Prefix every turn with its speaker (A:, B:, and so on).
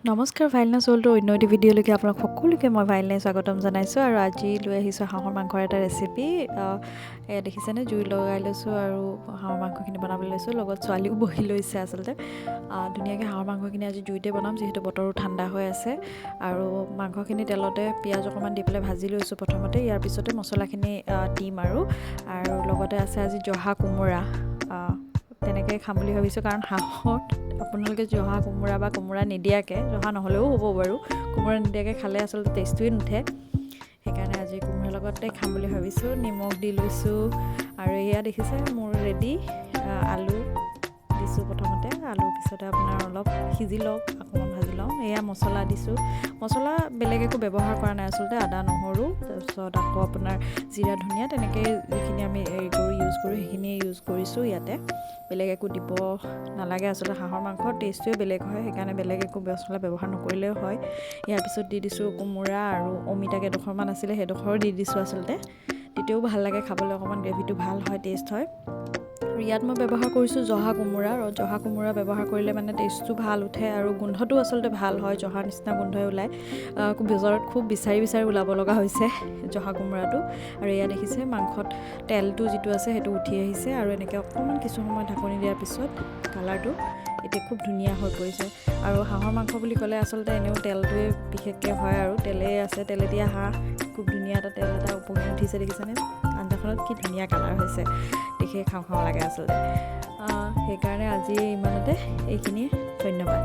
A: নমস্কাৰ, ভাইলনা চ'লটোৰ অন্য এটি ভিডিঅ'লৈকে আপোনাক সকলোকে মই ভাইলনাই স্বাগতম জনাইছোঁ। আৰু আজি লৈ আহিছোঁ হাঁহৰ মাংসৰ এটা ৰেচিপি। এয়া দেখিছেনে, জুই লগাই লৈছোঁ আৰু হাঁহৰ মাংসখিনি বনাবলৈ লৈছোঁ। লগত ছোৱালীও বহি লৈছে। আচলতে ধুনীয়াকৈ হাঁহৰ মাংসখিনি আজি জুইতে বনাম, যিহেতু বতৰো ঠাণ্ডা হৈ আছে। আৰু মাংসখিনি তেলতে পিঁয়াজ অকণমান দি পেলাই ভাজি লৈছোঁ প্ৰথমতে। ইয়াৰ পিছতে মছলাখিনি দিম আৰু আৰু লগতে আছে আজি জহা কোমোৰা। তেনেকৈ খাম বুলি ভাবিছোঁ, কাৰণ হাঁহত আপোনালোকে জহা কোমোৰা বা কোমোৰা নিদিয়াকৈ, জহা নহ'লেও হ'ব বাৰু, কোমোৰা নিদিয়াকৈ খালে আচলতে টেষ্টটোৱে নুঠে। সেইকাৰণে আজি কোমোৰাৰ লগতে খাম বুলি ভাবিছোঁ। নিমখ দি লৈছোঁ আৰু এয়া দেখিছে, মোৰ ৰেডি। আলু দিছোঁ প্ৰথমতে। আলুৰ পিছতে আপোনাৰ অলপ সিজি লওক, অকণমান ভাজি লওঁ। এয়া মছলা দিছোঁ। মছলা বেলেগ একো ব্যৱহাৰ কৰা নাই আচলতে, আদা, নহৰু, তাৰপিছত আকৌ আপোনাৰ জিৰা, ধনিয়া, তেনেকৈ যিখিনি আমি হেৰি কৰোঁ, ইউজ কৰোঁ, সেইখিনিয়ে ইউজ কৰিছোঁ। ইয়াতে বেলেগ একো দিব নালাগে। আচলতে হাঁহৰ মাংসৰ টেষ্টটোৱে বেলেগ হয়, সেইকাৰণে বেলেগ একো মছলা ব্যৱহাৰ নকৰিলেও হয়। ইয়াৰ পিছত দি দিছোঁ কোমোৰা আৰু অমিতা কেইডোখৰমান আছিলে, সেইডোখৰো দি দিছোঁ। আচলতে তেতিয়াও ভাল লাগে খাবলৈ, অকণমান গ্ৰেভিটো ভাল হয়, টেষ্ট হয়। আৰু ইয়াত মই ব্যৱহাৰ কৰিছোঁ জহা কোমোৰা। আৰু জহা কোমোৰা ব্যৱহাৰ কৰিলে মানে টেষ্টটো ভাল উঠে আৰু গোন্ধটো আচলতে ভাল হয়, জহাৰ নিচিনা গোন্ধই ওলায়। বজাৰত খুব বিচাৰি বিচাৰি ওলাব লগা হৈছে জহা কোমোৰাটো। আৰু এয়া দেখিছে, মাংসত তেলটো যিটো আছে সেইটো উঠি আহিছে। আৰু এনেকৈ অকণমান কিছু সময় ঢাকনি দিয়াৰ পিছত কালাৰটো এতিয়া খুব ধুনীয়া হৈ পৰিছে। আৰু হাঁহৰ মাংস বুলি ক'লে আচলতে এনেও তেলটোৱে বিশেষকৈ হয় আৰু তেলেই আছে, তেলে দিয়া হাঁহ। খুব ধুনীয়া এটা তেল এটা উপঙি উঠিছে। দেখিছেনে আঞ্জাখনত কি ধুনীয়া কালাৰ হৈছে? দেখিয়ে খাওঁ খাওঁ লাগে আচলতে। সেইকাৰণে আজি ইমানতে, এইখিনিয়ে। ধন্যবাদ।